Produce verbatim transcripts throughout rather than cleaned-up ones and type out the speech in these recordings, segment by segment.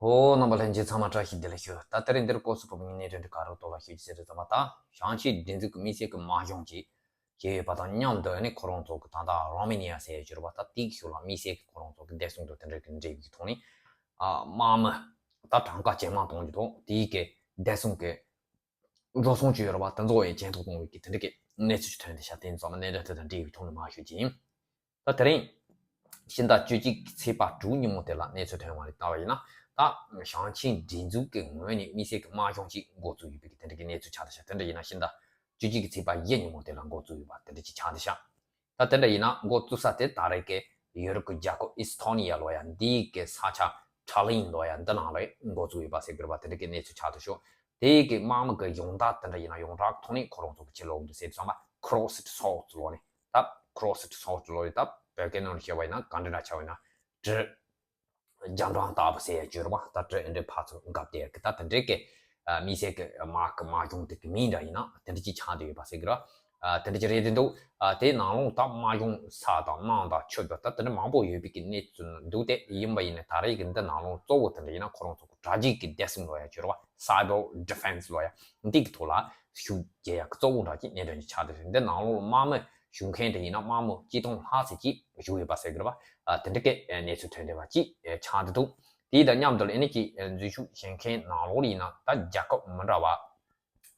ཧོ། རྣམ་པ་ལྷན་རྒྱས་ཚང་མ་བཀྲ་ཤིས་བདེ་ལེགས་ཞུ། ད་དེ་རིང་འདིར་སྐོར་སུ་ཕོབ་ངེས་གནས་དོན་དུ་ག་རུ་གཏོར་བ་ཞུ་རྒྱུ་ཟེར་དུས་ཙམ་པ། ད་ཞང་ཆིན་སྒྲིག་འཛུགས་ཀྱི་དམིགས་བསལ་གྱི་དམག་སྦྱོང་ཅིག་བྱས་ཡོད་པ་དང་མཉམ་དུ། ཨ་ནི་ཁོ་རང་ཚོ་གི་ད་ལྟ་རོ་མེ་ནི་ཡ་ཟེར་ཡ་ཅིག་ཡོད་རེད་པ། ད་དེའི་ཤུལ་ལ་དམིགས་བསལ་གྱི་ཁོ་རང་ཚོ་གི་བདེ་སྲུང་དང་དེ་འདྲ་གི་འབྲེལ་བའི་ཐོག་ནས། ཨ་དམག་མི་ད་གྲངས་ཀ་ཇེ་མང་གཏོང་རྒྱུ་དང་། དེའི་གི་བདེ་སྲུང་གི་འགྲོ་སོང་ཅིག་ཡོད་རེད་པ། དེ་ཚོ་ཡང་ཇེ་མཐོར་གཏོང་བའི་གི་དེ་འདྲ་གི་གནས་ཚུལ་ཅིག་ཐོན་བསྡད་ཤག་དེ་ཡིན་ཙང་གནད་དོན་དེ་དང་འབྲེལ་བའི་ཐོག་ནས་མར་ཞུ་རྒྱུ་ཡིན། ད་དེ་རིང་ཕྱི་ཟླ་བཅུ་གཅིག་གི་ཚེས་པ་དྲུག་ཉིན་མོ་དེ་ལ་གནས་ཚུལ་ཐོན་པ་ལ་བལྟས་པ་ཡིན་ན། ད་ཞང་ཆིན་སྒྲིག་འཛུགས་ཀྱི་ངོས་ནས་དམིགས་བསལ་གྱི་དམག་སྦྱོང་ཅིག་འགོ་བཙུགས་ཡོད་པའི་གི་དེ་འདྲ་གི་གནས་ཚུལ་ཆགས་བསྡད་ཤག་དེ་འདྲ་ཡིན་ན་ཕྱི་ཟླ་བཅུ་གཅིག་གི་ཚེས་པ་བཞི་ཉིན་མོ་དེ་ལ་འགོ་བཙུགས་ཡོད་པ་དེ་འདྲ་ཅིག་ཆགས་བསྡད་ཤག་ད་དེ་འདྲ་ཡིན་ན་འགོ་བཙུགས་ས་དེ་ད་རེས་ཀྱི་ཡུ་རོབ་ཀྱི་རྒྱལ་ཁབ་ཨི་སི་ཐོ་ནི་ཡ་ལོ་ཡ་འདིའི་གི་ས་ཆ་ཊ་ལིན་ལོ་ཡ་འདི་ནང་ལ་འགོ་བཙུགས་ཡོད་པ་ཟེར་གི་རེད་པ། དེ་འདྲ་གི་གནས་ཚུལ་ཆགས་བསྡད་ཤག་དེའི་གི་དམག་མི་གི་ཡོངས་བསྡོམས་དེ་འདྲ་ཡིན་ན་ཡོངས་གྲགས་ཐོག་ནས་ཁོ་རང་ཚོ་གི་ཕྱི་ལོགས་འདི་ཟེར་དུས་ཙམ་པ་ཁྲོ་སི་ཊི་སོལ་ཊི་ལོ་ནས། ད་ཁྲོ་སི་ཊི་སོལ་ཊི་ལོ་ནས་ད་བོད་སྐད་ནང་ལ་བཤད་པ་ཡིན་ན་ག་འདྲ་འདྲ་ཆགས་པ་ཡིན་ན་གྲི་རྒྱ་འབྲང་ལྟ་བུ་ཟེར་ཡ་ཅིག་ཡོད་རེད་པ། ད་གྲི་འདྲའི་ཕར་ཚུར་འགབ་བསྡད་ཡ་གི་ད་དེ་འདྲའི་གི་ཨ་དམིགས་བསལ་གི་དམག་གི་དམག་སྦྱོང་དེ་གི་མིང་འདྲ་ཡིན་ན་དེ་འདྲ་ཅིག་ཆགས་བསྡད་ཡོད་པ་ཟེར་གི་རེད། ཨ་དེ་འདྲ་ཅིག་རེད་དེ་འདུག་ཨ་དེའི་ནང་ལོགས་ད་དམག་སྦྱོང་ས་དང་དམག་དང་ཆུ་དང་ད་དེ་འདྲ་མང་པོ་ཡོད་པའི་གི་གནས་ཚུལ་འདུག་དེ་ཡིན་པ་ཡིན་ན་ད་རེས་གི་འདི་ནང་ལོགས་གཙོ་བོ་དེ་འདྲ་ཡིན་ན་ཁོ་རང་ཚོ་གི་དྲ་རྒྱའི་གི་བདེ་སྲུང་ལོ་ཡ་ཅིག་ཡོད་རེད་པ། Cyber Defense ལོ་ཡ་འདི་གི་ཐོག་ལ་ཤུགས་རྒྱག་ཡ་གི་གཙོ་བོ་འདྲ་ཅིག་གནད་དོན་ཅིག་ཆགས་བསྡད་ཡོད། འདི་ནང་ལོགས་ལ་དམག་མི་ཞུགས་མཁན་དེ་ཡིན་ན་དམག་མི་གཅིག་སྟོང་ལྷག་ཙམ་ཅིག་བཞུགས་ཡོད་པ་ཟེར་གི་རེད་པ། ཨ་དེ་འདྲ་གི་གནས་ཚུལ་ཐོན་བསྡད་པ་ཅིག་ཆགས་བསྡད་འདུག་དེ་དང་མཉམ་དུ་ཨ་ནི་ཅིག་འཛུལ་ཞུགས་བྱེད་མཁན་ནང་ལོགས་ཡིན་ན་ད་རྒྱལ་ཁབ་མི་འདྲ་བ་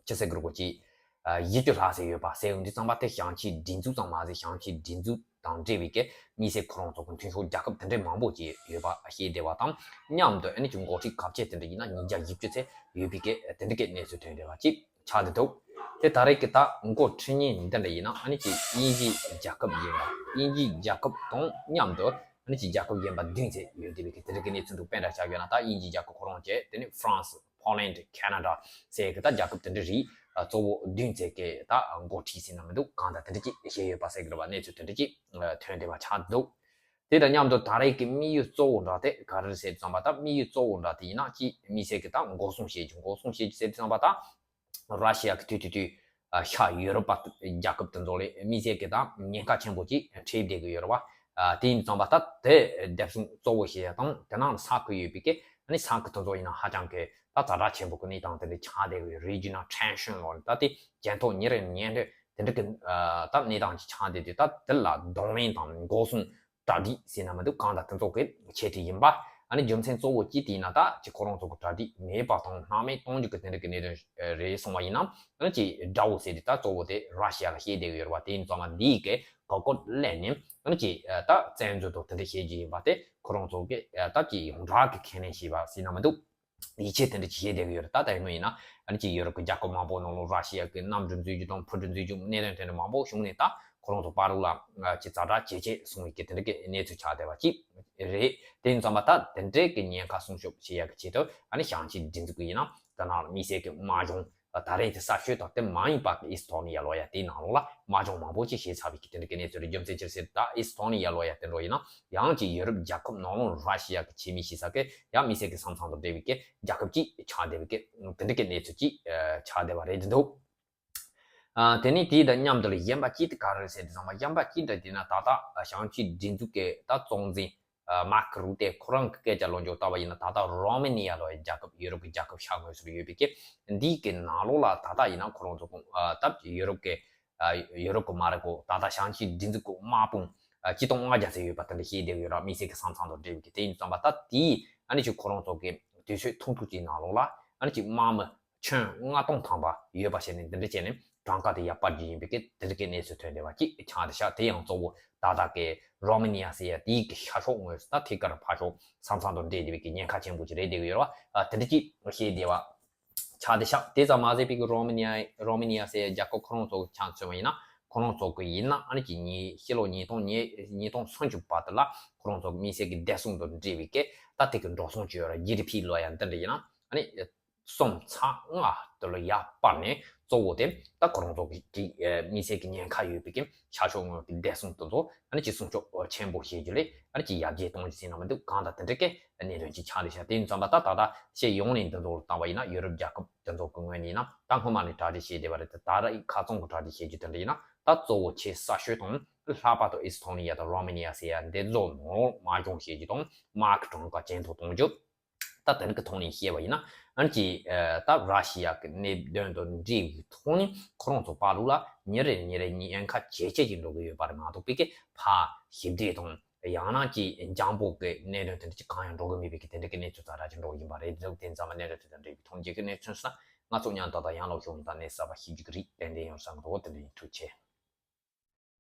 ཅི་ཟེར་དགོས་རེད་གོ་ཅིག་ཨ་བཞི་བཅུ་ལྷག་ཙམ་ཡོད་པ་ཟེར་ཡོང་དུས་ཙམ་པ་དེ་ཞང་ཆིན་སྒྲིག་འཛུགས་ཙམ་མ་ཟད་ཞང་ཆིན་སྒྲིག་འཛུགས་དང་འབྲེལ་བའི་གི་དམིགས་བསལ་ཁོ་རང་ཚོ་གི་མཐུན་ཕྱོགས་རྒྱལ་ཁབ་དེ་འདྲའི་མང་པོ་ཅིག་ཡོད་པ་ཤེས་བསྡད་པ་དང་མཉམ་དུ་ཨ་ནི་ཅིག་འགོ་ཁྲིད་གལ་ཆེ་དེ་འདྲ་ཡིན་ན་ཉིས་བརྒྱ་བཞི་བཅུ་ཙམ་ཡོད་པའི་གི་དེ་འདྲ་གི་གནས་ཚུལ་ཐོན་བསྡད་པ་ཅིག་ཆགས་བསྡད་འདུག་དེ་ད་རེས་ཀྱི་ད་འགོ་ཁྲིད་མཁན་འདི་འདྲ་ཡིན་ན་ཨ་ནི་ཅིག་དབྱིན་ཇིའི་རྒྱལ་ཁབ་ཡིན་པ། དབྱིན་ཇིའི་རྒྱལ་ཁབ་དང་མཉམ་དུ་ཨ་ནི་ཅིག་རྒྱལ་ཁབ་གཞན་པ་བདུན་ཙམ་ཡོད་བསྡད་པའི་གི་དེ་འདྲ་གི་གནས་ཚུལ་འདུག་དཔེ་འདྲ་ཆ་བཞག་ན་ད་དབྱིན་ཇིའི་རྒྱལ་ཁབ་ཁོ་རང་བཅས་དེ་ནས་ཧྥ་རན་སི། ཕོ་ལན་ཌི། ཁེ་ན་ཌ་ཟེར་གི་ད་རྒྱལ་ཁབ་དེ་འདྲ་རེད། ཨ་གཙོ་བོ་བདུན་ཙམ་གི་ད་འགོ་ཁྲིད་ཟེར་ན་མི་འདུག་གང་ལྟར་དེ་འདྲ་ཅིག་བཤད་ཡོད་པ་ཟེར་གི་རེད་པ། གནས་ཚུལ་དེ་འདྲ་ཅིག་ཐོན་བསྡད་པ་ཆགས་འདུག་དེ་དང་མཉམ་དུ་ད་རེས་ཀྱི་དམིགས་ཡུལ་གཙོ་བོ་འདྲ་དེ་ག་རེ་རེད་ཟེར་དུས་ཙམ་པ། ད་དམིགས་ཡུལ་གཙོ་བོ་འདྲ་དེ་ཡིན་ན་ཅིག་དམིགས་བསལ་གྱི་ད་འགོག་སྲུང་བྱེད་རྒྱུ། འགོག་སྲུང་བྱེད་རྒྱུ་ཟེར་དུས་ཙམ་པ་ད་ར་ཤི་ཡ་གི་དུས་དུས་དུས་ཨ་ཤར་ཡུ་རོབ་པ་རྒྱལ་ཁབ་དེ་ཚོ་ལ་དམིགས་བསལ་གྱི་ད་ཉེན་ཁ་ཆེན་པོ་ཅིག་འཕྲད་བསྡད་ཀྱི་ཡོད་རེད་པ། ཨ་དེ་ཡིན་དུས་ཙམ་པ་ད་དེ་བདེ་སྲུང་གཙོ་བོ་བྱེད་ཡ་དང་དེ་ནང་ལ་ཟ་གི་ཡོད་པའི་གི་ཨ་ནི་ས་ཁུལ་དེ་ཚོ་ཡིན་ན་ཧ་ཅང་གི་ད་ཛ་དྲག་ཆེན་པོ་གི་གནས་སྟངས་དེ་འདྲ་ཆགས་བསྡད་ཀྱི་ཡོད། Regional tension ལོ་ད་དེ་ཇེ་མཐོ་ཉིན་རེ་ཉིན་རེ་དེ་འདྲ་གི་ཨ་ད་གནས་སྟངས་ཅིག་ཆགས་བསྡད་དུས་ད་དེ་ལ་གདོང་ལེན་དང་འགོག་སྲུང་གྲ་སྒྲིག་ཟེར་ན་མི་འདུག་གང་ལྟར་དེ་ཚོ་གི་ཆེད་དུ་ཡིན་པ། ཨ་ནི་རྒྱུ་མཚན་གཙོ་བོ་གཅིག་དེ་ཡིན་ན་ད་ཅིག་ཁོ་རང་ཚོ་གི་གྲ་སྒྲིག་མེད་པ་དང་སྣང་མེད་གཏོང་རྒྱུ་གི་དེ་འདྲ་གི་གནད་དོན་རེད་སོང་བ་ཡིན་ན། ཨ་ནི་ཅིག་དགྲ་བོ་ཟེར་དུས་ད་གཙོ་བོ་དེ་ར་ཤི་ཡ་ལ་བཤད་བསྡད་ཀྱི་ཡོད་རེད་པ། དེ་ཡིན་ཙང་མ་འདིའི་གི་གོ་སྐབས་ལེན་ནས་ཨ་ནི་ཅིག་ད་བཙན་འཛུལ་དང་དེ་འདྲ་བྱེད་རྒྱུ་ཡིན་པ་དེ་ཁོ་རང་ཚོ་གི་ད་ཅིག་ཡོངས་གྲགས་ཀྱི་ཁས་ལེན་བྱས་པ་ཟེར་ན་མི་འདུག་ཡིད་ཆེས་དེ་འདྲ་ཅིག་བྱས་བསྡད་ཀྱི་ཡོད་རེད། ད་ད་ཡིན་ནོ་ཡིན་ན་ཨ་ནི་ཅིག་ཡུ་རོབ་ཀྱི་རྒྱལ་ཁབ་མང་པོ་ནང་ལོགས་ར་ཤི་ཡ་གི་གནམ་གྲུ་འཛུལ་རྒྱུ་དང་ཕུ་གྲུ་འཛུལ་རྒྱུ་གནད་དོན་དེ་འདྲ་མང་པོ་བྱུང་ནས་ད་ཁོ་རང་ཚོ་བར་ལ་ཅིག་ཛ་དྲག་ཇེ་ཆེ་སོང་བའི་གི་དེ་འདྲ་གི་གནས་ཚུལ་ཆགས་བསྡད་པ་ཅིག་རེད། དེ་ཡིན་ཙང་མ་ད་དེ་འདྲའི་གི་ཉེན་ཁ་སྲུང་སྐྱོབ་བྱེད་ཡ་གི་ཆེད་དུ་ཨ་ནི་ཞང་ཆིན་སྒྲིག་འཛུགས་ཀྱི་ཡིན་ན་ད་ནང་དམིགས་བསལ་གི་དམག་སྦྱོང་ད་རེས་དེ་གསར་ཤོས་དང་དེ་མ་ཡིན་པ་གི་ཨི་སི་ཐོ་ནི་ཡ་ལོ་ཡ་དེའི་ནང་ལོགས་ལ་དམག་སྦྱོང་མང་པོ་ཅིག་བྱས་ཚར་བའི་གི་དེ་འདྲ་གི་གནས་ཚུལ་རེད། རྒྱུ་མཚན་ཅི་རེད་ཟེར་ད་ཨི་སི་ཐོ་ནི་ཡ་ལོ་ཡ་དེ་འདྲ་ཡིན་ན་ཡང་ཅིག་ཡུ་རོབ་རྒྱལ་ཁབ་ནང་ལོགས་ར་ཤི་ཡ་གི་ཆེད་མི་ཞིག་ས་གི་ཡང་དམིགས་བསལ་གི་ས་མཚམས་དང་འབྲེལ་བའི་གི་རྒྱལ་ཁབ་ཅིག་ཆགས་བསྡད་པའི་གི་དེ་འདྲ་གི་གནས་ཚུལ་ཅིག་ཆགས་བསྡད་པ་རེད་འདུག་ཨ་དེ་ནས་དེའི་དང་མཉམ་དུ་ལ་གཞན་པ་གཅིག་དེ་ག་རེ་རེད་ཟེར་དུས་ཙམ་པ། གཞན་པ་གཅིག་འདྲ་དེ་ན་ད་ལྟ་ཞང་ཆིན་སྒྲིག་འཛུགས་ཀྱི་ད་གཙོ་འཛིན་ཨ་མར་ཁ་རུ་ཏེ་ཁོ་རང་གི་སྐད་ཆ་ལོ་འཇོག་ལྟ་བ་ཡིན་ན་ད་ལྟ་རོ་མེ་ནི་ཡ་ལོ་ཡ་རྒྱལ་ཁབ་ཡུ་རོབ་ཀྱི་རྒྱལ་ཁབ་ཤར་ངོས་སུ་ཡོད་པའི་གི་འདིའི་གི་ནང་ལོགས་ལ་ད་ལྟ་ཡིན་ན་ཁོ་རང་ཚོ་ཨ་ད་ཡུ་རོབ་ཀྱི་ཨ་ཡུ་རོབ་ཀྱི་མ་རེད་གོ། ད་ལྟ་ཞང་ཆིན་སྒྲིག་འཛུགས་ཀྱི་དམག་དཔུང་ཨ་གཅིག་སྟོང་ལྔ་བརྒྱ་ཙམ་ཡོད་པ་དེ་འདྲ་ཤེས་བསྡད་ཡོད་ར། དམིགས་བསལ་གྱི་ས་མཚམས་དང་འབྲེལ་བའི་གི་དེ་ཡིན་ཙམ་པ་ད་དེའི་ཨ་ནི་ཅིག་ཁོ་རང་ཚོ་གི་དུས་ཚོད་ཐུང་ཐུང་ཅིག་ནང་ལོགས་ལ་ཨ་ནི་ཅིག་དམག་མི་ཁྱོན་ལྔ་སྟོང་ཐམ་པ་ཡོད་པ་བྱས་ནས་འདི་འདྲ་བྱས་ནས་གྲངས་ཀ་དེ་ཡར་སྤར་རྒྱུ་ཡིན་པའི་གི་དེ་འདྲ་གི་གནས་ཚུལ་ཐོན་བསྡད་པ་ཅིག་ཆགས་བསྡད་ཤག་དེ་ཡང་གཙོ་བོ་ད་ལྟ་གི་རོ་མེ་ནི་ཡ་ཟེར་ཡ་དེའི་གི་ཤར་ཕྱོགས་ངོས་སུ་ད་ཐད་ཀར་ཕར་ཕྱོགས་ས་མཚམས་དང་འབྲེལ་བསྡད་པའི་གི་ཉེན་ཁ་ཆེན་པོ་ཅིག་རེད་བསྡད་ཀྱི་ཡོད་རེད་བ། ཨ་དེ་འདྲ་ཅིག་བཤད་བསྡད་པ་ཆགས་བསྡད་ཤག་དེ་ཙམ་མ་ཟད་པའི་གི་རོ་མེ་ནི་ཡ་རོ་མེ་ནི་ཡ་ཟེར་ཡ་རྒྱལ་ཁབ་ཁོ་རང་ཚོ་གི་ཆ་མཚོན་པ་ཡིན་ན་ཁོ་རང་ཚོ་གི་ཡིན་ན་ཨ་ནི་ཅིག་ཉིས་ཕྱི་ལོ་ཉིས་སྟོང་ཉིས་ཉིས་སྟོང་སུམ་ཅུ་བར་དུ་ལ་ཁོ་རང་ཚོ་གི་དམིགས་བསལ་གི་བདེ་སྲུང་དང་འབྲེལ་བའི་གི་ད་དེ་གི་འགྲོ་སོང་ཅིག་ཡོད་ར། ཇི་ཌི་ཕི་ལོ་ཡ་འདི་འདྲ་ཡིན་ན་ཨ་ནི་གསུམ་ཚེག་ལྔ་དེ་ལ་ཡར་སྤར་ནས་གཙོ་བོ་དེ་ད་ཁོ་རང་ཚོ་གི་དམིགས་བསལ་གྱི་ཉེན་ཁ་ཡོད་པའི་གི་ཤར་ཕྱོགས་ངོས་ཀྱི་བདེ་སྲུང་དེ་ཚོ་ཨ་ནི་ཅིག་སྲུང་སྐྱོབ་ཆེན་པོ་བྱེད་རྒྱུ་ལས་ཨ་ནི་ཅིག་ཡར་རྒྱས་གཏོང་རྒྱུ་ཟེར་ན་མི་འདུག་གང་ལྟར་དེ་འདྲ་གི་གནད་དོན་ཅིག་ཆགས་བསྡད་ཤག་དེ་ཡིན་ཙང་ད་ད་ད་ལྟ་ཕྱི་ཡོངས་ནས་འདི་ཚོ་ལ་བལྟས་པ་ཡིན་ན་ཡུ་རོབ་རྒྱལ་ཁབ་དེ་ཚོ་གི་ངོས་ནས་ཡིན་ན་ད་སྔོན་མ་ནས་གྲ་སྒྲིག་བྱས་བསྡད་པ་རེད། ད་ད་རེས་ཁ་ཚང་གི་གྲ་སྒྲིག་བྱེད་རྒྱུ་དེ་འདྲ་ཡིན་ན་ད་གཙོ་བོ་ཆེས་གསར་ཤོས་དང་ལྷག་པར་དུ་ཨི་སི་ཐོ་ནི་ཡ་དང་རོ་མེ་ནི་ཡ་ཟེར་ཡ་འདི་ཚོ་ནང་དམག་སྦྱོང་བྱེད་རྒྱུ་དང་དམག་གི་གྲངས་ཀ་ཇེ་མཐོར་གཏོང་རྒྱུ། ད་དེ་འདྲ་གི་ཐོག་ནས་བཤད་པ་ཡིན་ན། ཨ་ནི་ཅིག་ཨ་ད་ར་ཤི་ཡ་གི་གནད་དོན་དང་འབྲེལ་བའི་ཐོག་ནས་ཁོ་རང་ཚོ་བར་ལ་ཉིན་རེ་ཉིན་རེ་གཉིས་ཡན་ཁ་ཇེ་ཆེ་ཞིག་འགྲོ་གི་ཡོད་པ་རེད་མ་གཏོགས་པའི་གི་ཕར་ཞི་བདེ་དང་ཡང་ན་ཅིག་འཇམ་པོ་གི་གནད་དོན་དེ་འདྲ་ཅིག་གང་ཡང་འགྲོ་གི་མེད་པའི་གི་དེ་འདྲ་གི་གནས་ཚུལ་ཙམ་ར་ཅིག་འགྲོ་གི་ཡིན་པ་རེད། འདུག་དེ་ཙམ་པ་གནད་དོན་དེ་དང་འབྲེལ་བའི་ཐོག་ནས་ཀྱི་གནས་ཚུལ་སོང་ན་ང་ཚོ་མཉམ་དུ་ད་ཡང་ལོག་ཤོག་ད་གནས་གསར་པ་ཞིག་འཇུག་གི་རེད། ཏན་ཏན་ཡོང་བསམ་གི་འདུག་དེ་འདྲ་ཡིན། ཐུགས་རྗེ་ཆེ།